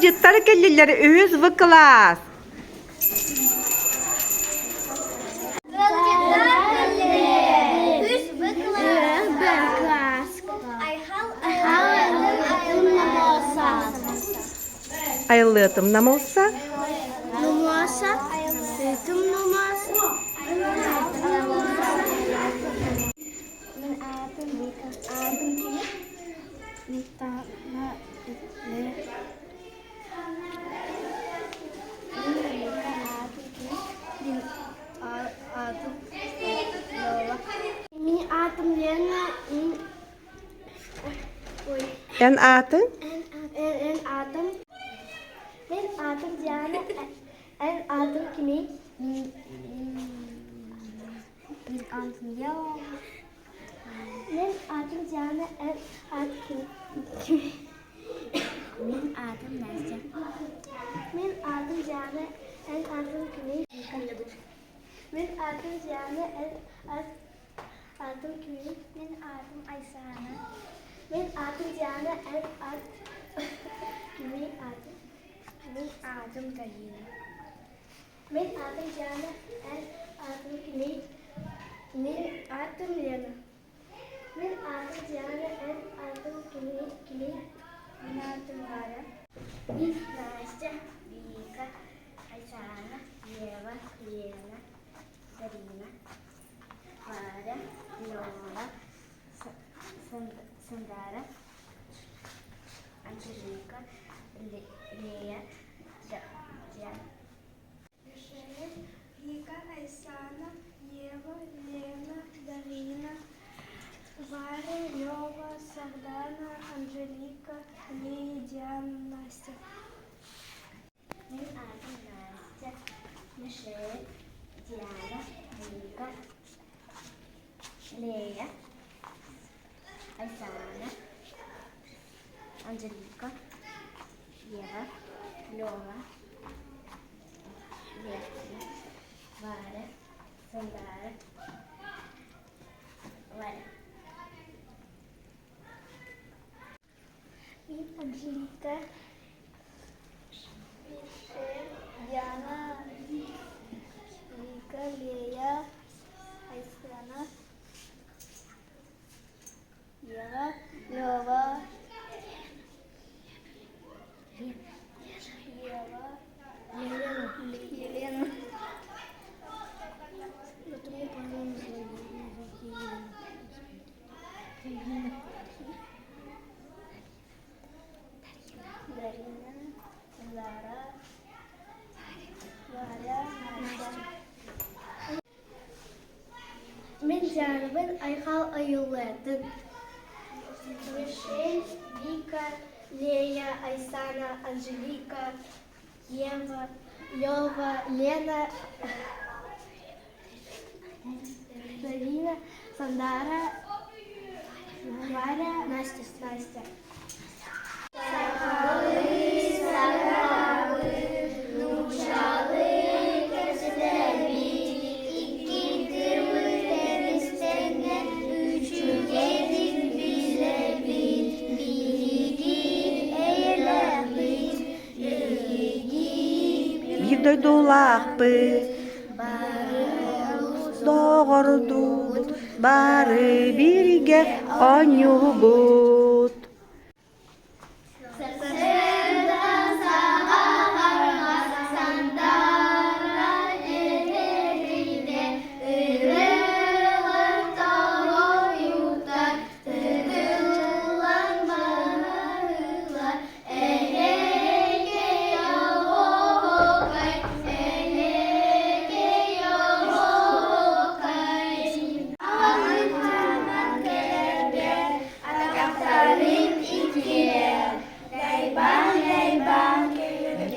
Ыалдьыттар кэллилэр үһүс В кылаас. Үс В кылаас. Айыллыатым намылса. Намуаса. Ыытым намуаса. Мин аатым Вика. Аатым кини. Мин аатым Лена. Эн аатыҥ? Эн аатым. Мин аатым Диана. Эн аатыҥ кимий? Мин аатым Ева. Мин аатым Диана, эн аатыҥ кимий? Мин аатым Настя. Мин аатым Диана, эн аатыҥ кимий? Мин аатым Диана, эн аатыҥ кимий? Мин аатым Айсаана. Мин аатым Диана, эн аат кимий аатыҥ? Мин аатым Галина. Мин аатым Диана, эн аатыҥ кимий? Мин аатым Лена. Мин аатым Диана, эн аатыҥ кимий? Кимий? Мин аатым Варя. Мин Настя, Вика, Айсаана, Ева, Лена, Дарина, Варя, Лёва, Сандара, Анжелика, Лея, Диана. Мишель, Вика, Айсана, Ева, Лена, Дарина, Варя, Лева, Сардана, Анжелика, Лея, Диана, Настя. Мин аатым Настя, Мишель, Диана, Вика, Лея, Айсана, Анжелика, Ева, Лева, Лена, Варя, Сандара, Варя. Мин Анжелика, Мишель, Диана, Вика, Лея, Айсана, Ева, Лева, Ева, Елена. Дарина, Лара, Варя, Настя. Мин Дианабын Айхал ойуулаатын. Мишель, Вика, Лея, Айсана, Анжелика, Ева, Лева, Лена, Дарина, Сандара, Варя, Настя, Настя. Биир дойдулаахпыт, доҕордуубут, бары бииргэ оонньуубут.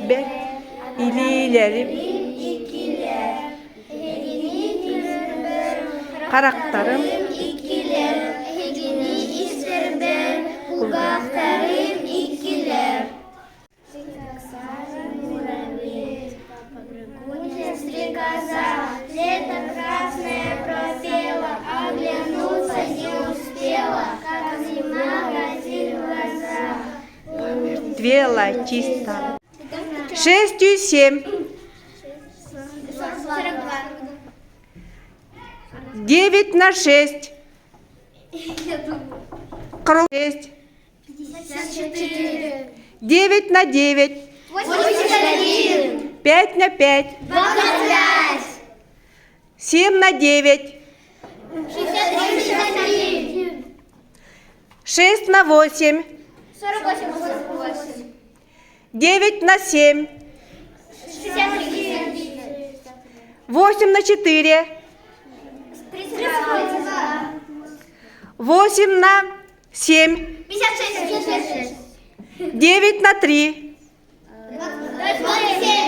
Бэрт илиилэрим, харахтарым Лето красное пропела, оглянуться не успела, как зима глаза. Твела чисто. Шестью семь. 9 на 6. Шесть. 54. 9 на 9. 81. 5 на 5. 25. 7 на 9. 63. 6 на 8. 48. 9 на 7. 63. 8 на 4. 32. 8 на 7. 56. 9 на 3. 27.